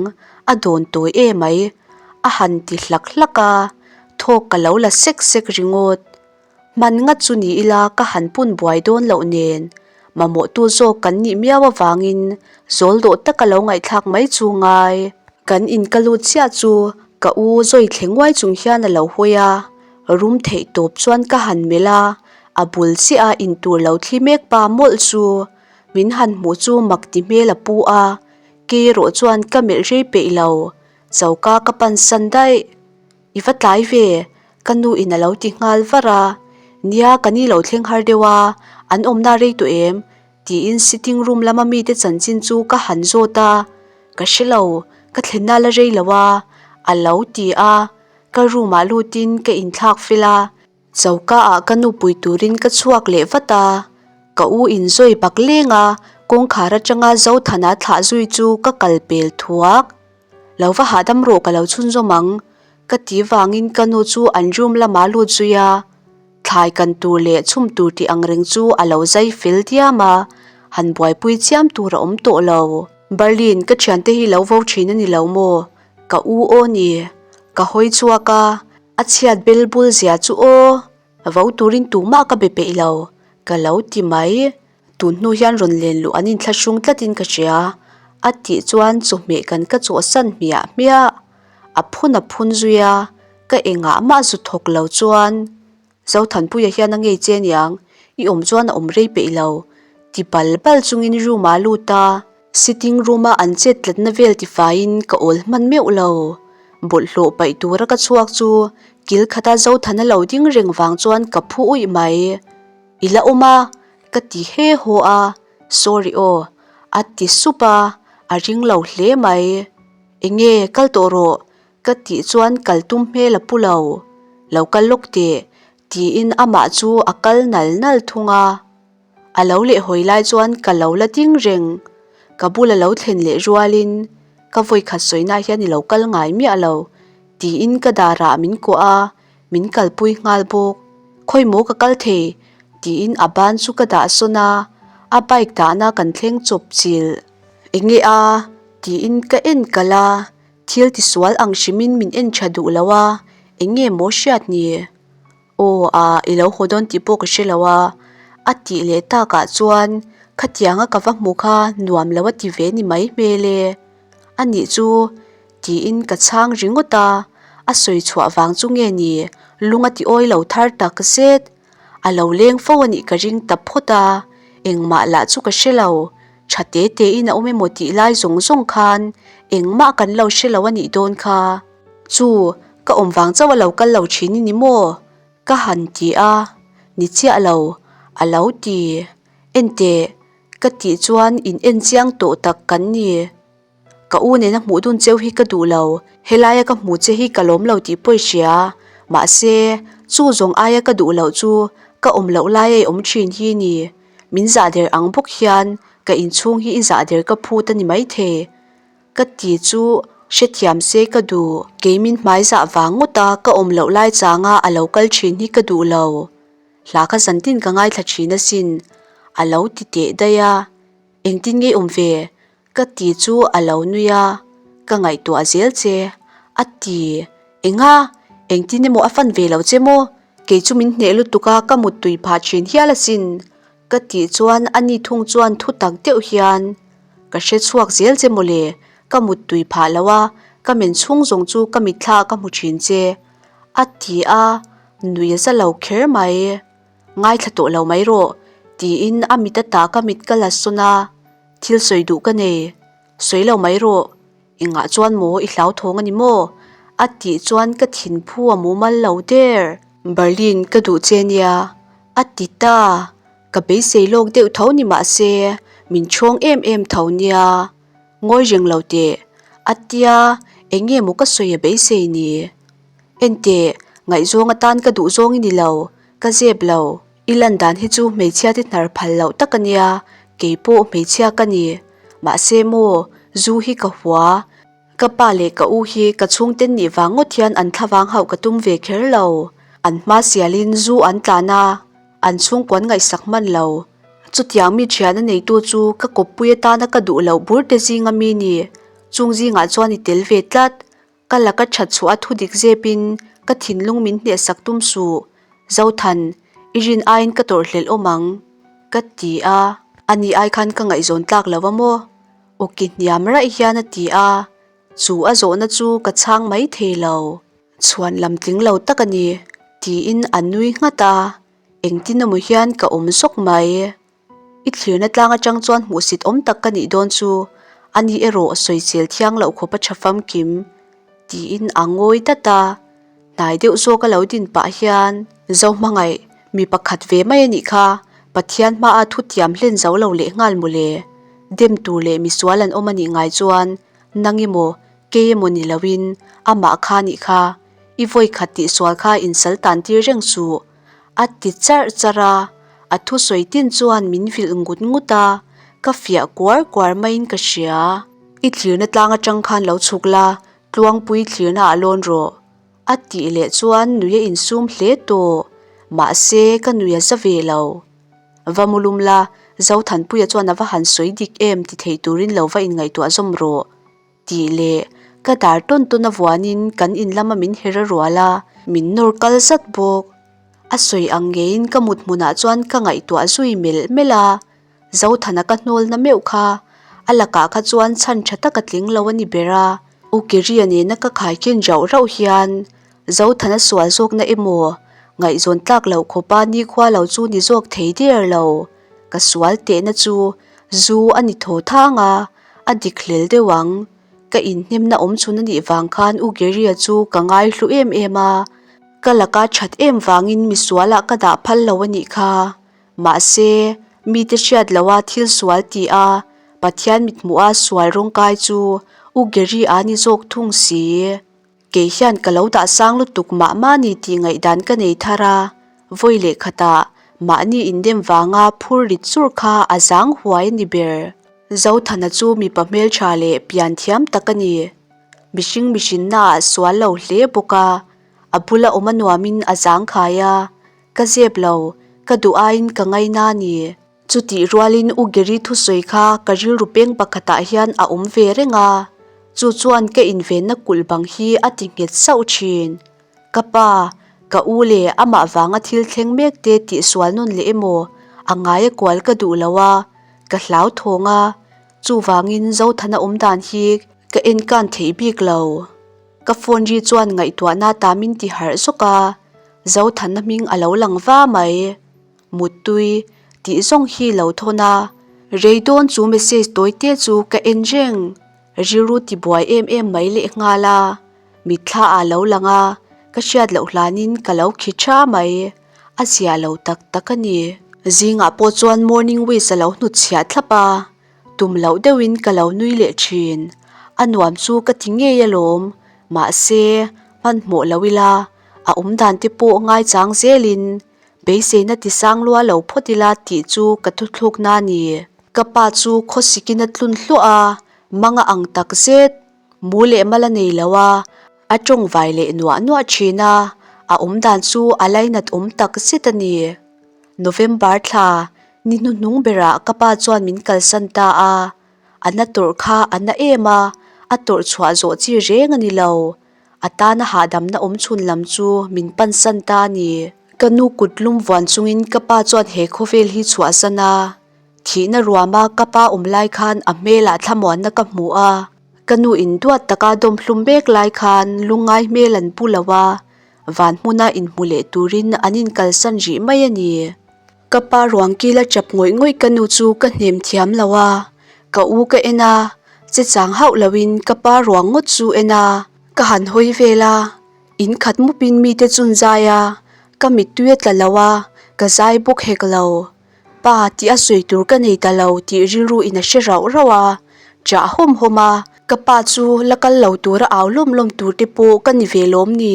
a dawn tawi e mai, a han ti hlak hlak a, thawk ka lo la sek sek ringawt. Hman ngat chu ni ila ka han pun buai dawn loh nen, mamawhtu zawk kan nih miau avangin zawl dawh taka lo ngaihthlak mai chu ngai. Kan in ka lut chiah chu ka u zawi thle nguai chung hian a lo hawi a, rum theih tawp chuan ka han melh a, a bul chiah a intur lo thli mek pa mawlh chu min han hmuh chu mak ti hmel a pu a, kei erawh chuan ka melh rei peih lo, choka ka pan san daih. I va tlai ve, ka nu in a lo ti nghal var a, Nia ka ni lo thleng har deuh a, an awmna rei tawh em? tiin sitting room lama mite chanchin chu ka han zawt a, Ka hre lo, ka thlenna la rei lo a, a lo ti a, ka room ah lutin ka inthlak fel a. Choka ah ka nu pui turin ka chhuak leh vat a, ka u in zawi bak leng a, kawngkhar atanga Zothana thlah zui chu ka kal pel thuak. Lo va hahdam rawh ka lo chhunzawm ang, ka ti vangin ka nu chu an room lamah lut zui a, thlai kan tur leh chhum tur tih ang reng chu a lo zai fel diam a, han buaipui chiam tur a awm tawh lo. Berlin, ka thiante hi lo vo thin a ni lo maw? Ka u aw ni. Ka hawi chhuak a, a chhiat bel bul zia chu aw, vo turin tumah ka be peih lo, ka lo ti mai. Tun hnu hian rawn len luh an inthlahrung tlatin ka hria, a tih chuan chawhmeh kan ka chawhsan hmiah hmiah. A phun a phun zui a, ka engah mah zu thawk lo chuan Zothanpuia hian a ngei che aniang, i awm chuan a awm rei peih lo, ti bal bal chungin room ah a lut a. Sitting room a an chet tlatna vel tifaiin ka awl hman meuh lo. Bawlhhlawh paih tura ka chhuak chu kil khata Zothana lo ding reng vang chuan ka phu uih mai. I la awm a, ka ti he haw a, sorry aw, a ti sup a, a ring lo hle mai. Enge kal tawh rawh, ka tih chuan kal tum hmel a pu lo, lo kal lawk teh, tiin amah chu a kal nal nal thung a. A lo leh hawi lai chuan ka lo la ding reng, ka bula lo thlen leh rualin ka vawikhat sawina hian i lo kal ngai miah lo, tiin ka darah min kuah a, Min kalpui nghal bawk. Khawi maw ka kal thei? tiin a ban chu ka dah sawn a, a bike dahna kan thleng chawp chilh. Enge a? tiin ka en kalh a, thil tisual ang hrimin min en tha duh lo a, enge maw hriat ni? Aw a, i lo haw dawn tih pawh ka hre lo a, a tih leh takah chuan khatianga ka va hmu kha nuam lo a ti ve ni mai hmel e. A nih chu tiin ka chhang ringawt a, a sawi chhuah vang chu nge ni lung a ti awi lo thar tak zet. A lo leng fo a nih ka ring ta phawt a, engmah lah chu ka hre lo, tha te te in a awm emaw tih lai zawng zawng khan engmah kan lo hre lo a nih dawn kha. Chu, ka awm vang chauh a lo kal lo thin i ni maw? Ka han ti a, ni chiah lo, a lo ti. Enteh, ka tih chuan in en chiang tawh tak kan ni. Ka u nena hmuh dun cheu hi ka duh lo, helaia ka hmuh che hi ka lawm lo tih pawh i hria. Mahse, chu zawng aia ka duh loh chu ka awm loh laia i awm thin hi ni. Min zah der ang bawk hian ka inchhung hi i zah der ka phut a ni maithei. Ka ti chu hrethiam se ka duh. Kei min hmai zah vang ngawt a ka awm loh lai changa a lo kal thin hi ka duh lo. Hla kha zantin ka ngaithla thin asin, a lo ti teh daih a. Engtin nge i awm ve? Ka ti chu a lo nui a, ka ngaihtuah zel che, a ti. Enga? Engtin emaw a fan ve lo che maw? Kei chu min hneh lutuk a, ka muttui phah thin hial asin, ka tih chuan ani thung chuan thu tak deuh hian, Ka hre chhuak zel che mawle, ka muttui phah lo a, ka men chhung zawng chu ka mitthla ka hmu thin che, a ti a, nui a za lo kher mai. Ngaithla tawh lo mai rawh, tiin a mit ata ka mit ka la sawn a, thil sawi duh ka nei. Sawi lo mai rawh, engah chuan maw i hlauthawng a ni maw? A tih chuan ka thinphu a mumal lo der. Berlin ka duh che nia, a ti ta. Ka beisei lawk deuh tho ni mah se, min chhawng em em tho nia. Ngawi reng lo teh, a tia, eng nge maw ka sawi a beisei ni? Enteh, ngaihzawng atan ka duh zawng i ni lo, ka zep lo. I lan dan hi chu hmeichhia te hnar phal loh tak a nia, Kei pawh hmeichhia ka ni. Mahse maw, zu hi ka hua. Ka pa leh ka u hi ka chhungten nih vang ngawt hian an thlavang hauh ka tum ve kher lo. An hma sialin zu an tlan a, an chhungkuan ngaihsak hman lo. Chutiang mi thiana neitu chu ka kawppui atana ka duh loh bur te zinga mi ni. Chung zingah chuan i tel ve tlat. Ka laka that chhuah a thu dik zepin ka thinlung min hnehsak tum suh. Zothan, i rin aiin ka tawrh hlelh awm ang. Ka ti a, ani ai khan ka ngaihzawn tlak lo a maw? Awki hniam raih hian a ti a, chu a zawhna chu ka chhang mai thei lo. Chhuan lam tling lo tak a ni, tiin a nui nghat a, engtin emaw hian ka awm zawk mai. I thlirna tlang atang chuan hmuhsit awm tak ka nih dawn chu, ani erawh sawisel thiang loh khawp a tha famkim, tiin a ngawi dat a. Hnai deuh zawk a lo din pah hian, Zohmangaih, mi pakhat ve mai a nih kha, Pathian hmaa thutiam hlen zo lo leh nghal mawle. Dem tur leh misual an awm a nih ngai chuan, nang emaw, kei emaw ni loin, amah kha nih kha, i vawi khat tihsual kha insal tan tir reng suh. A ti charh charh a, a thusawi tin chuan min vilh ngut ngut a, ka fiah kuar kuar maiin ka hria. I thlirna tlang atang khan lo chhuk la, Tluangpui thlirna ah lawn rawh. A tih leh chuan nui a insum hle tawh, mahse ka nui a za ve lo. Va mulum la, Zothanpuia chuan a va han sawi dik em ti thei turin lo va inngaihtuah zawm rawh. Tih leh ka dar tawn tawn a vuanin kan in lama min her a rual a, min nawr kal zat bawk. A sawi ang ngeiin ka mut hmunah chuan ka ngaihtuah zui melh melh a, Zothana ka hnawlna meuh kha a lakah kha chuan chhan tha tak a tling lo a ni ber a. U Keria nena ka khaikhin rauh rauh hian Zothana sual zawkna emaw ngaihzawn tlak loh khawpa nikhua lo chu ni zawk thei der lo. Ka sual tehna chu zu a ni thaw thang a, a dik hlel deuh ang. Ka inhnemna awm chhun a nih vang khan U Geria chu ka ngaihlu em em a, ka laka that em vangin misualah ka dah phal lo a nih kha. Mahse, mite hriat loha thil sual ti a, Pathian mithmuha sual rawngkai chu U Geria ni zawk thung si. Kei hian ka lo dah sang lutuk mah mah ni tih ngaihdan ka nei thar a, vawi leh khatah mahni indem vanga phur rit chur kha a zang huai a ni ber. Zothana chu mipa hmeltha leh pian thiam tak a ni. Mihring mihrinna ah sual lo hle bawk a, a bula awm a nuamin a zang khai a, ka zep lo, ka duh aiin ka ngaina a ni. Chutih rualin U Gary thusawi kha ka rilru peng pakhatah hian a awm ve reng a, chu chuan ka invenna kulh bang hi a ti nghet sauh thin. Ka pa, ka u leh amah vanga thil thleng mek te tihsual nawn leh emaw a ngaia kual ka duh lo a, ka hlauthawng a, chuvangin Zothana awm dan hi ka enkan thei bik lo. Ka phone ri chuan ngaihtuahna ta min ti harh zawk a, Zothana hming a lo lang va mai. Muttui tih zawng hi lo thawn a, rei dawn chu message tawi te chu ka en reng, rilru ti buai em em mai leh nghal a, mitthla ah lo lang a, ka hriat loh hlanin ka lo khi tha mai, a zia lo tak tak a ni. Zingah pawh chuan morning wish a lo hnutchhiah thlap a, tum loh deuhin ka lo nui leh thin, a nuam chu ka ti ngei alawm, mahse hmanhmawh lo ila, a awmdan te pawh ngaichang zelin Beiseina ti sang lua lo phawt ila tih chu ka thuthlukna a ni. Ka pa chu khawsikin a tlun hluah a, mang a ang tak zet. Mu leh mal a nei lo a, a tawng vai leh nuah nuah thin a, a awmdan chu a lainat awm tak zet a ni. November thla, ni hnuhnung berah ka pa chuan min kalsan ta a, a na tawrh kha a na em a, a tawrh chhuah zawh chi reng a ni lo. A tana hahdamna awm chhun lam chu min pansan ta a ni. Ka nu kut lum vuan chungin ka pa chuan he khawvel hi chhuahsan a. Thihna ruama ka pa awm lai khan a hmelah thlamuanna ka hmu a. Ka nu in duat taka dawmhlum mek lai khan lungngai hmel an pu lo a, van hmuna inhmu leh turin an inkalsan rih mai a ni. Ka pa ruang kila chap ngawih ngawih ka nu chu ka hnem thiam lo a, ka u ka en a, che chang hauh loin ka pa ruang ngawt chu en a, ka han hawi vel a, in khat mupin mite chun zai a, ka mittui a tla lo a, ka zai bawk hek lo. Pa tih a sawi tur ka nei ta lo tih rilru in a hre rauh rauh a, chah hawm hawm a, ka pa chu la kal lo tura au lawm lawm tur te pawh ka ni ve lawm ni.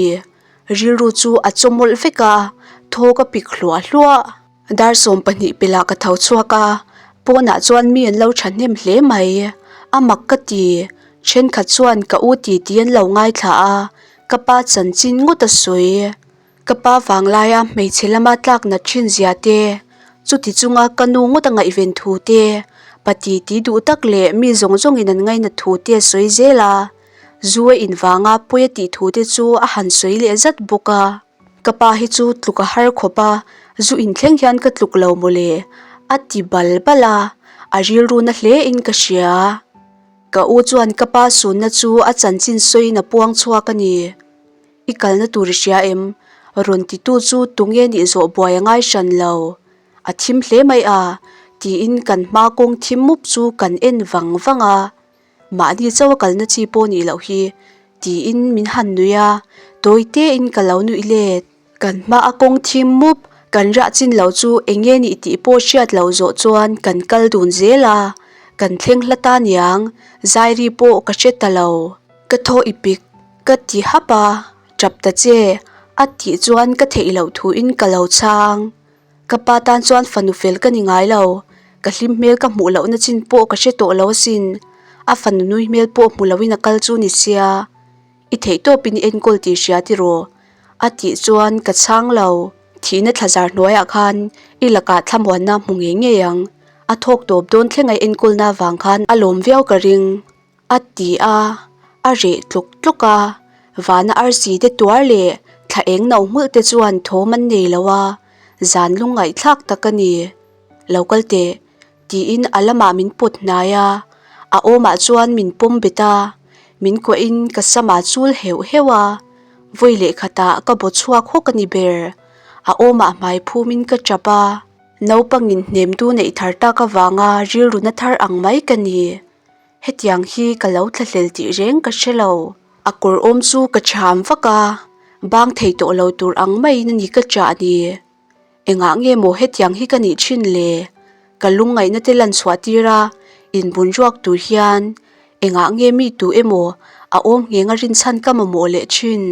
Rilru chu a chawmawlh vek a, thaw ka pik hluah hluah. Dar 12 pelh ah ka tho chhuak a, Pawnah chuan mi an lo thahnem hle mai. A mak ka ti. Thenkhat chuan ka u titi an lo ngaithla a, ka pa chanchin ngawt a sawi. Ka pa vanglaia hmeichhe lama tlak nat thin zia te, chuti chunga ka nu ngawt a ngaihven thu te, pa titi duh tak leh mi zawng zawngin an ngainat thu te a sawi zel a, zu a invanga pawi a tih thu te chu a han sawi leh zat bawk a. Ka pa hi chu tluk a har khawp a, zu inthleng hian ka tluk lo mawle, a ti bal bal a, a rilru na hle in ka hria. Ka u chuan ka pa sunna chu a chanchin sawiin a puang chhuak a ni. I kalna tur i hria em? Rawn titu chu tunge nih zawh buai a ngai hran lo. A thim hle mai a, tiin kan hma kawng thim mup chu kan en vang vang a. Mahni chauh a kalna chi pawh nih loh hi, tiin min han nuih a, tawi tein ka lo nuih let. Kan hma a kawng thim mup, kan rah chin lo chu eng nge nih tih pawh hriat loh zawh chuan kan kal dun zel a, kan thleng hla ta niang, Zairi pawh ka hre ta lo. Ka thaw i pik, ka ti hap a, tap ta che, a tih chuan ka theih loh thuin ka lo chhang. Ka pa tan chuan fanu fel ka ni ngai lo, ka hlim hmel ka hmuh lohna chin pawh ka hre tawh lo asin, a fanu nui hmel pawh hmu loin a kal chu ni sia, i theih tawpin i enkawl tih hria tiraw? A tih chuan ka chhang lo. Thihna thlazar hnuaiah khan i lakah thlamuanna hmu ngei ngei ang, a thawk tawp dawn thleng a i enkawlna avang khan a lawm viau ka ring. A ti a, a reh tlawk tlawk a, vana arsi te tuar leh thla eng no hmulh te chuan thawm an nei lo a, zan lungngaihthlak tak a ni. Lo kal teh, tiin a lamah min pawt hnai a, a awmah chuan min pawm bet a, min kuahin ka samah chul heuh heuh a, vawi leh khatah ka baw chhuak hawk a ni ber, a awmah hmai phumin ka tap a, naupangin hnemtu neih thar tak avanga rilruna thar ang mai ka ni. Hetiang hi ka lo thlahlel tih reng ka hre lo. A kawr awm chu ka cham vak a, bang thei tawh lo tur ang maiin a ni ka chah ni. Engah nge maw hetiang hi ka nih thin le? Ka lungngaihna te lan chhuah tir a, inbun ruak tur hian engah nge mi tu emaw a awm ngheng a rinchhan ka mamawh leh thin?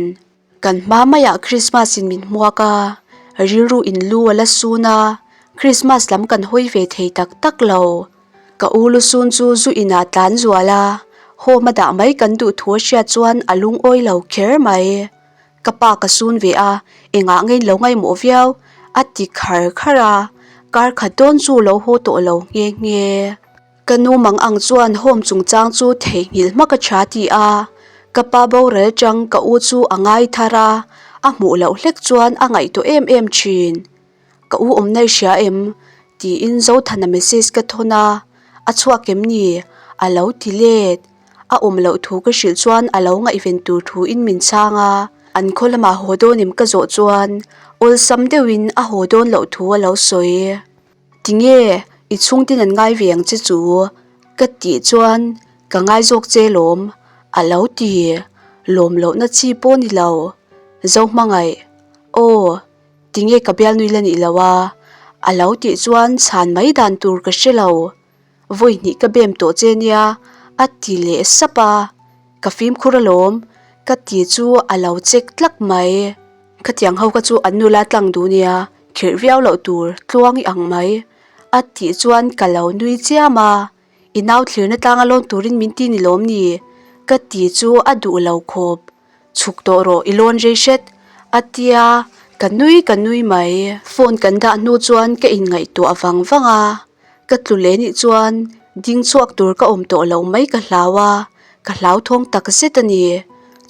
Kan hma maiah Christmas in min hmuak a, rilru in lu a la sun a, Christmas lam kan hawi ve thei tak tak lo. Ka u lusun chu zu inah tlan zual a, home a dah mai kan duh thu a hriat chuan a lungawi lo kher mai. Ka pa ka sun ve a, engah nge in lo ngaihmawh viau? a ti khar khar a, kar khat dawn chu lo haw tawh lo nghe nghe. Ka nu mang ang chuan home chungchang chu theihnghilh hmak a tha ti a, ka pa boral atang ka u chu a ngai thar a, a hmuh loh hlek chuan a ngaihtuah em em thin. Ka u awmna i hria em? tiin Zothana message ka thawn a, a chhuak em ni? A lo ti let. A awm loh thu ka hrilh chuan a lo ngaihven tur thuin min chhang a, an khaw lamah haw dawn em ka zawh chuan awlsam deuhin a haw dawn loh thu a lo sawi. Tinge i chhungtin an ngai ve ang che chu? Ka tih chuan ka ngai zawk che lawm a lo ti. Lawm lohna chi pawh ni lo. Zohmangaih, Aw. Tinge ka bialnui la nih lo a? A lo tih chuan chhan mai dan tur ka hre lo. Vawi hnih ka bem tawh che nia a ti leh sap a. Ka fimkhur alawm ka ti chu a lo check tlak mai. Khatiang ho kha chu an nula tlang duh nia, khirh viau loh tur tluang i ang mai a tih chuan ka lo nui chiam a. I nau thlirna tlanga lawn turin min ti ni lawm ni? Ka ti chu a duh lo khawp. Chhuk tawh rawh i lawn rei hret a tia ka nui ka nui mai. Phone kan dah hnu chuan ka inngaihtuah vang vang a, ka tlu leh nih chuan ding chhuak tur ka awm tawh lo mai ka hlau a, ka hlauthawng tak zet a ni.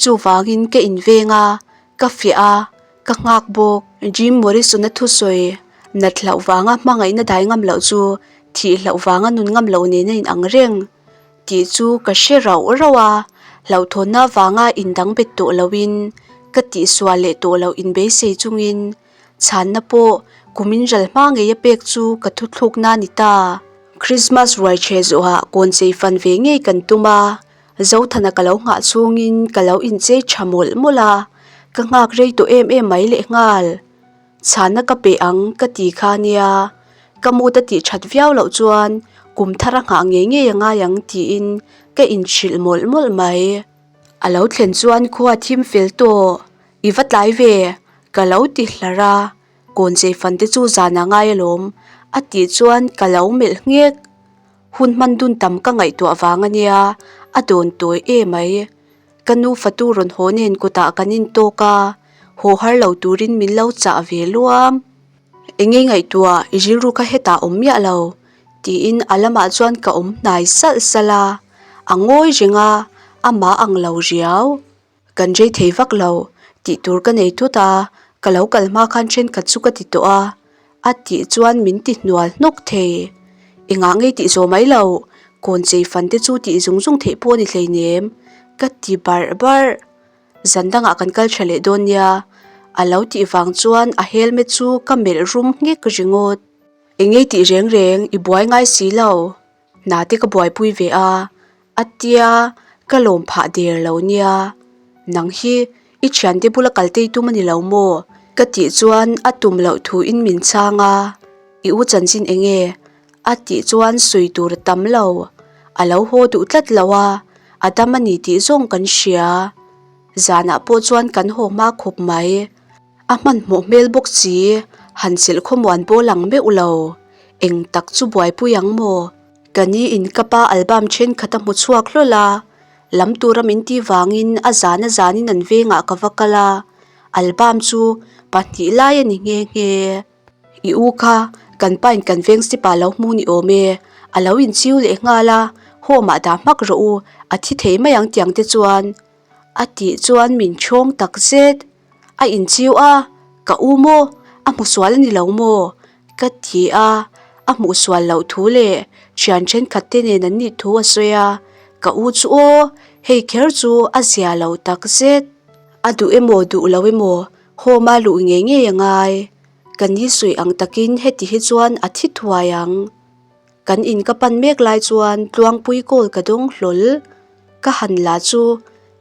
Chuvangin ka inveng a, ka fiah a, ka nghak bawk. Jim Morrison-a thusawi nat hlauh vanga hmangaihna dai ngam loh chu thih hlauh vanga nun ngam loh nen a inang reng. Tih chu ka hre rauh rauh a, hlauhthawnna vanga indang bet tawh loin ka tihsual leh tawh loh inbeisei chungin chhanna pawh kumin ral hma ngei a pek chu ka thuthlukna a ni ta. Christmas ruai chhe zawhah kawn chei fan ve ngei kan tum a, Zothana ka lo nghah chhungin ka lo inchei tha mawlh mawlh a, ka nghak rei tawh em em mai lehnghal. Chhanna ka pe ang ka ti kha nia, ka mood a tih that viau loh chuan kum thar a nghah ngei ngei a ngai ang tiin ka inhrilh mawlh mawlh mai. A lo thlen chuan khua thim fel tawh, i va tlai ve, ka lo ti hlar a, kawn chei fan te chu zan a ngai alawm a tih chuan ka lo melh nghek. Hun hman dun tam ka ngaihtuah vang a nia, a dawn tawi e mai. Ka nu fatu rawn haw nen kutah kan intawk a, haw har lo turin min lo chah ve luam. Enge ngaihtuah i rilru kha hetah awm miah lo tiin a lamah chuan ka awm hnai salh salh a, a ngawi reng a, amah ang lo riau. Kan rei thei vak lo tih tur ka nei thut a, ka lo kal hma khan thenkhat chu ka ti tawh a, a tih chuan min ti hnual hnawk thei. Engah ngei tih zawh mai lo, kawn chei fan te chu tih zung zung theih pawh a ni hleinem ka ti barh barh. Zan dangah kan kal tha leh dawn nia, a lo tih vang chuan a helmet chu ka melh rum nghek ringawt. Engei tih reng reng i buai ngai si lo, hna te ka buaipui ve a, a tia ka lawm phah der lo nia. Nang hi i thiante bula kal tei tum a ni lo maw? Ka tih chuan a tum loh thuin min chhang a, i u chanchin enge? A tih chuan sawi tur a tam lo. A lo haw duh tlat lo a, a dam a ni tih zawng kan hria. Zanah pawh chuan kan haw hma khawp mai. A hmanhmawh hmel bawk si, han chelh khawmuan pawh lang meuh lo. Eng tak chu buaipui ang maw? Ka ni in ka pa album thenkhat a hmu chhuak hlawl a, lam tura min tih vangin a zan a zanin an vengah ka va kal a, album chu pahnih lai a ni nghe nghe. I u kha kan pain kan veng step ah lo hmu ni awm e, a lo inchiu leh nghal a, home ah dah hmak rawh u, a thi thei mai ang tiang te chuan a tih chuan min chhawng tak zet. A inchiu a, ka u maw, a hmu sual a ni lo maw? ka ti a, a hmuh sual loh thu leh thian thenkhat te nen an nih thu a sawi a, ka u chu aw, hei kher chu a zia lo tak zet. A duh emaw duh lo emaw Home a luh ngei ngei a ngai. Ka ni sawi ang takin heti hi chuan a thi thuai ang. Kan in ka pan mek lai chuan Tluangpui call ka dawng hlawl. Ka han la chu,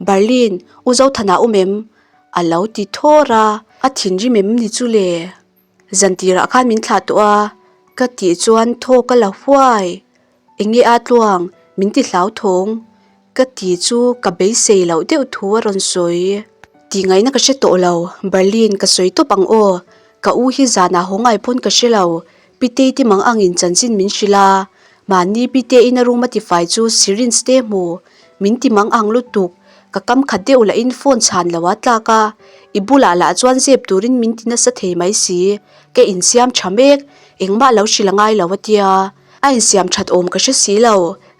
Berlin, U Zothana awm em? A lo ti thawr a, a thinrim em ni chu le? Zantirah khan min thlah tawh a, ka tih chuan thaw ka la huai. Enge a tluang, min ti hlauthawng. Ka ti chu ka beisei loh deuh thu a rawn sawi. Tih ngaihna ka hre tawh lo, Berlin ka sawi tawp ang aw. Ka u hi zanah haw ngai pawn ka hre lo, Pitei ti mang angin chanchin min hrilh a. Mahni Piteiin a room a tifai chu syringe te hmu. Min ti mang ang lutuk, ka kam khat deuh lahin phone chhan lo a tlak a. I bulah lah chuan zep turin min ti nasa thei mai si. Ka insiam tha mek, engmah lo hrilh a ngai lo a tia. A insiam that awm ka hre si lo,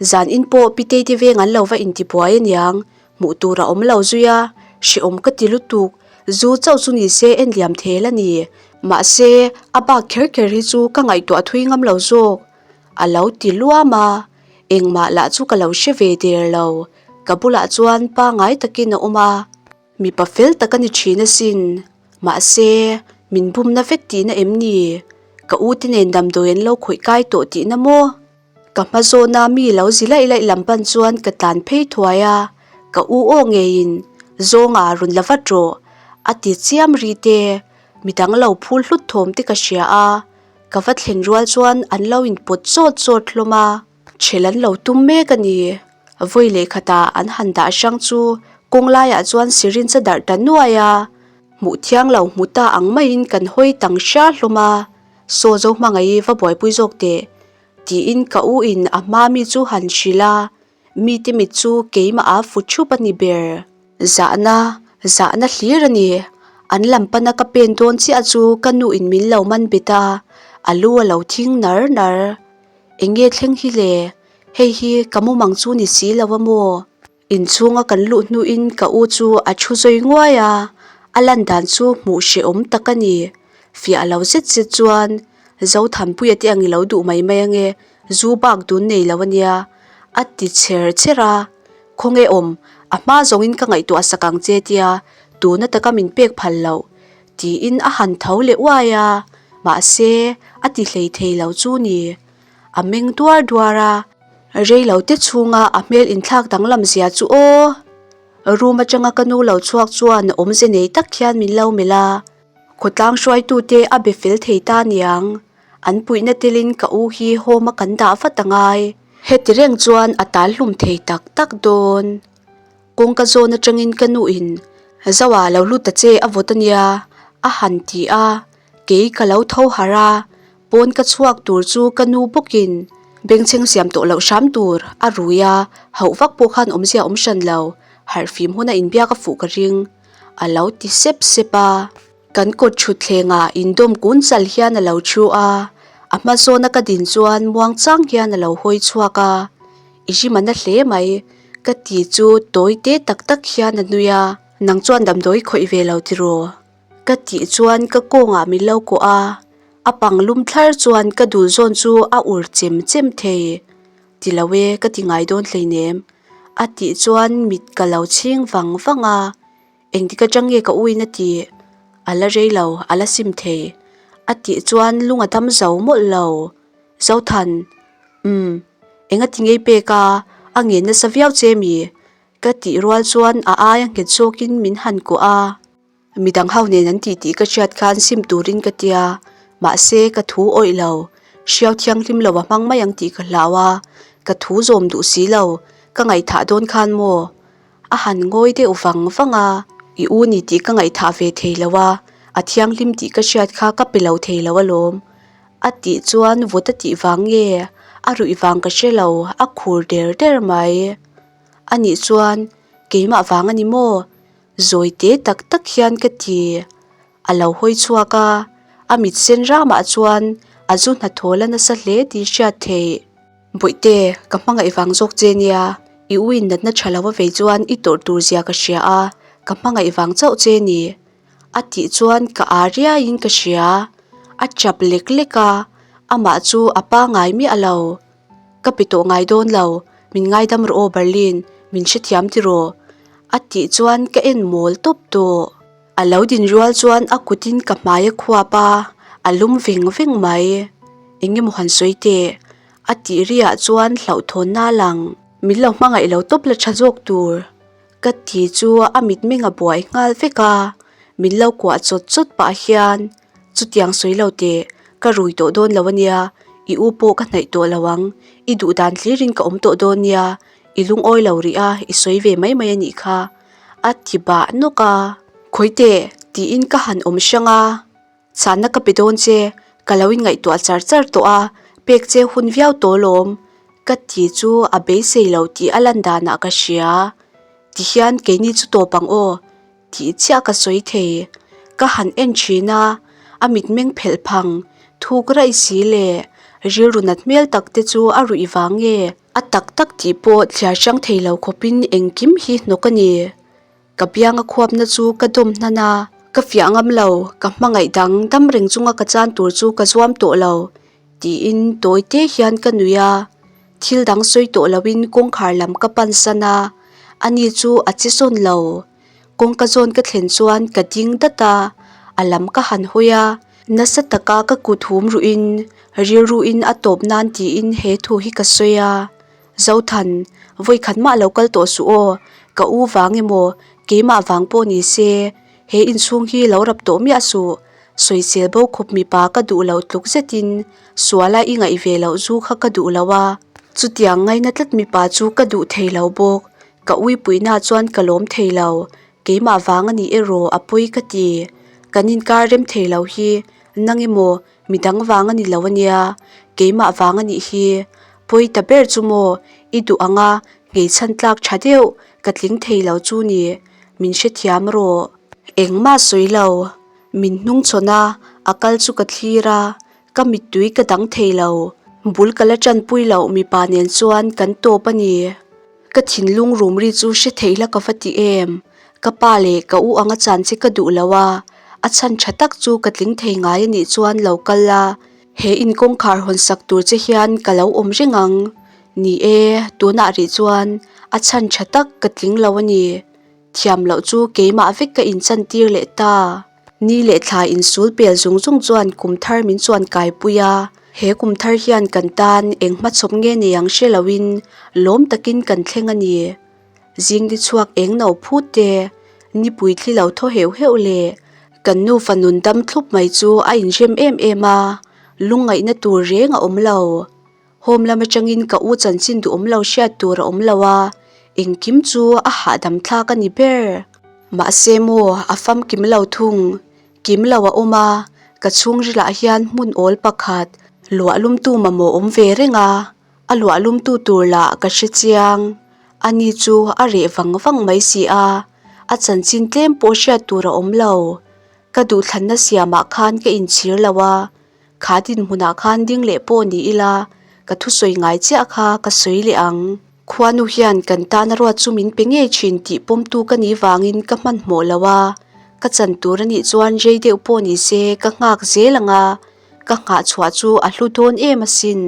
zan in pawh Pitei te veng an lo va intibuai aniang, hmuh tur a awm lo zui a, hrehawm ka ti lutuk, zu chauh chu ni se en liam thel a ni, mahse a bak kher kher hi chu ka ngaihtuah thui ngam lo zawk, a lo ti luam a, engmah lah chu ka lo hre ve der lo, ka bulah chuan pangai takin a awm a. Mipa fel tak a ni thin asin. Mahse, min bumna vek tihna em ni? Ka u te nen damdawi an lo khawih kai tawh tihna maw? Ka hma zawna mi lo zi laih laih lam pan chuan ka tlan phei thuai a, ka u aw ngeiin, Zawnga rawn la vat rawh, a ti chiam ri te, midang lo phul hlut thawm te ka hria a, ka va thlen rual chuan an lo inpawt chawt chawt hlawm a. Chhel an lo tum mek a ni. Vawi leh khatah an han dah hrang chu kawng laiah chuan syringe a darh ta nuai a, hmuh thiang lo hmu ta ang maiin kan hawi tang hria hlawm a, Saw zo hmangaih i va buaipui zawk teh tiin ka u in a hma mi chu han hrilh a, mite mit chu keimah a fu thup a ni ber. Zahna, zahna hlir a ni. An lam pana ka pen dawn chiah chu ka nu in min lo man bet a, a lu a lo thing nar nar. Enge thleng hi le? Hei hi ka mumang chu ni si lo a maw? Inchhunga kan luh hnuin ka u chu a thu zawi nguai a, a lan dan chu hmuh hrehawm tak a ni. Fiah lo zet zet chuan Zothanpuia te ang i lo duh mai mai ange, zu bak dun nei lo a nia, a ti chher chher a. Khawnge awm, a hma zawngin ka ngaihtuah sak ang che tia tuna taka min pek phal loh. Tiin a han tho leh uai a, mahse a ti hlei thei lo chu ni. A meng duar duar a, rei lo te chhunga a hmel inthlak danglam zia chu aw! Room atanga ka nu lo chhuak chuan awmze nei tak hian min lo melh a, khawtlang hruaitute a be fel thei ta niang, an puihna telin ka u hi home a kan dah vat a ngai. Heti reng chuan a tal hlum thei tak tak dawn. Kawngka zawn atangin ka nuin, Zoa lo lut ta che a vawt a nia, a han ti a, kei ka lo tho harh a, pawn ka chhuak tur chu ka nu bawkin. Bengchheng siam tawh loh hram tur a rui a, hauh vak pawh khan awmzia awm hran lo, harhfim huna inbiak a fuh ka ring, a lo ti sep sep a. Kan kawt thutthlengah indawm kun chal hian a lo thu a, a hma zawna ka din chuan muang chang hian a lo hawi chhuak a, I rim a na hle mai, ka ti chu tawi te tak tak hian a nui a, nang chuan damdawi khawih ve lo tiraw? Ka tih chuan ka kawngah min lo kawh a, a pang lum thlar chuan ka dul zawn chu a ur chem chem thei. Ti lo e, ka ti ngai dawn hleinem, a tih chuan mit ka lo chhing vang vang a, engtik atang nge ka uin a tih? A la rei lo, a la sim thei, a tih chuan lung a dam zo mawlh lo. Zothan, Umm, engati ngei pek a, a ngen nasa viau che mi? Ka tih rual chuan a aia nghet zawkin min han kuah a. Midang ho nen an tih tih ka hriat khan sim turin ka tia, mahse ka thu awih lo, hriau thianghlim lo a hmang mai ang tih ka hlau a, ka thu zawm duh si lo, ka ngaihthah dawn khan maw? A han ngawi deuh vang vang a, i u ni tih ka ngaihthah ve thei lo a, a thianghlim tih ka hriat kha ka pe lo thei lo alawm. A tih chuan vawt a tih vang nge? A ruih vang ka hre lo, a khur der der mai. A nih chuan keimah vang a ni maw? Zawi te tak tak hian ka ti. A lo hawi chhuak a, a mit sen ramah chuan a zu hnathawh la nasa hle tih hriat theih. Bawihte, ka hmangaih vang zawk che nia, i u in natna tha lo a vei chuan i tawrh tur zia ka hria a, ka hmangaih vang chauh che ni. A tih chuan ka â riaiin ka hria. A chap lek lek a, amah chu a pangai miah lo. Ka pe tawh ngai dawn lo, min ngaidam rawh aw Berlin, min hrethiam tiraw? A tih chuan ka en mawl tawp tawh. A lo din rual chuan a kutin ka hmai a khuap a, a lum veng veng mai. Eng emaw han sawi teh? A tih riah chuan hlauhthawnna a lang. Min lo hmangaih lo tawp la tha zawk tur. Ka ti chu a mitmeng a buai nghal vek a, min lo kuah chawt chawt pah hian chutiang sawi lo teh, ka rui tawh dawn lo ania, i u pawh ka hnaih tawh lo ang, i duh dan thlirin ka awm tawh dawn nia, i lungawi lo rih a, i sawi ve mai mai a nih kha, a ti bah nawk a. Khawi teh, tiin ka han awm hrang a. Chhanna ka pe dawn che, ka lo inngaihtuah char char tawh a, pek che hun viau tawh lawm, ka ti chu a beisei lo tih a lan danah ka hria. Tihian keini chu tawp ang aw, tih chiah ka sawi thei. Ka han en thin a, a mitmeng phelh phang, thuk raih si leh rilru nat hmel tak te chu a ruih vang nge? A tak tak tih pawh thliar hrang thei lo khawpin engkim hi hnawk a ni. Ka bianga khuapna chu ka dawm hnan a, ka fiah ngam lo, ka hmangaih dang dam reng chunga ka chan tur chu ka zuam tawh lo, tiin tawi te hian ka nui a. Thil dang sawi tawh loin kawngkhar lam ka pan san a, ani chu a che sawn lo. Kawngka zawn ka thlen chuan ka ding dat a, a lam ka han hawi a, nasa taka ka kut hum ruhin rilruin a tawp nan tiin he thu hi ka sawi a. Zothan, vawi khat mah lo kal tawh suh aw, ka u vang emaw, keimah vang pawh ni se, he inchhung hi lo rap tawh miah suh, sawisel bo khawp mipa ka duh loh tluk zetin suala i ngaih ve loh zu kha ka duh lo a, chutiang ngaina tlat mipa chu ka duh thei lo bawk, ka uipuina chuan ka lawm thei lo, keimah vang a nih erawh a pawi ka ti, kan inkar rem thei lo hi nang emaw Midang vang a ni lo ania, keimah vang a nih hi. Pawi ta ber chu maw, i duh ang a, ngeichhan tlak tha deuh, ka tling thei lo chu ni, min hrethiam rawh. Engmah sawi lo, min hnung chhawn a, a kal chu ka thlir a, ka mittui ka dang thei lo. Bul ka la tanpui loh mipa nen chuan kan tawp a ni. Ka thinlung rum ri chu hre thei la ka va ti em? Ka pa leh ka u anga chan che ka duh lo a, a chhan tha tak chu ka tling thei ngai a nih chuan lo kal la, he in kawngkhar hawn sak tur che hian ka lo awm reng ang. Ni e, tunah rih chuan a chhan tha tak ka tling lo a ni. Thiam loh chu keimah vek ka inchantir leh ta. Ni leh thla insul pel zung zung chuan kum thar min chuan kaipui a, he kum thar hian kan tan eng hmachhawp nge nei ang hre loin lawm takin kan thleng a ni. Zing ni chhuak eng no phut te, nipui thli lo thaw heuh heuh leh kan nufa nun dam thlup mai chu a inrem em em a, lungngaihna tur reng a awm lo. Home lam atangin ka u chanchin duhawm lo hriat tur a awm lo a, engkim chu a hahdam thlak a ni ber. Mahse maw a famkim lo thung, kim lo a awm a, ka chhungrilah hian hmun awl pakhat luah lumtu mamawh awm ve reng a. A luah lumtu tur lah ka hre chiang. Ani chu a reh vang vang mai si a, a chanchin tlem pawh hriat tur a awm lo. Ka duhthlanna siamah khan ka inchhir lo a, kha dinhmunah khan ding leh pawh ni ila ka thusawi ngai chiah kha ka sawi leh ang. Khuanu hian kan tana ruat chu min pe ngei thin tih pawmtu ka nih vangin ka hmanhmawh lo a, ka chan tur a nih chuan rei deuh pawh ni se ka nghak zel ang a, ka nghah chhuah chu a hlu dawn em asin.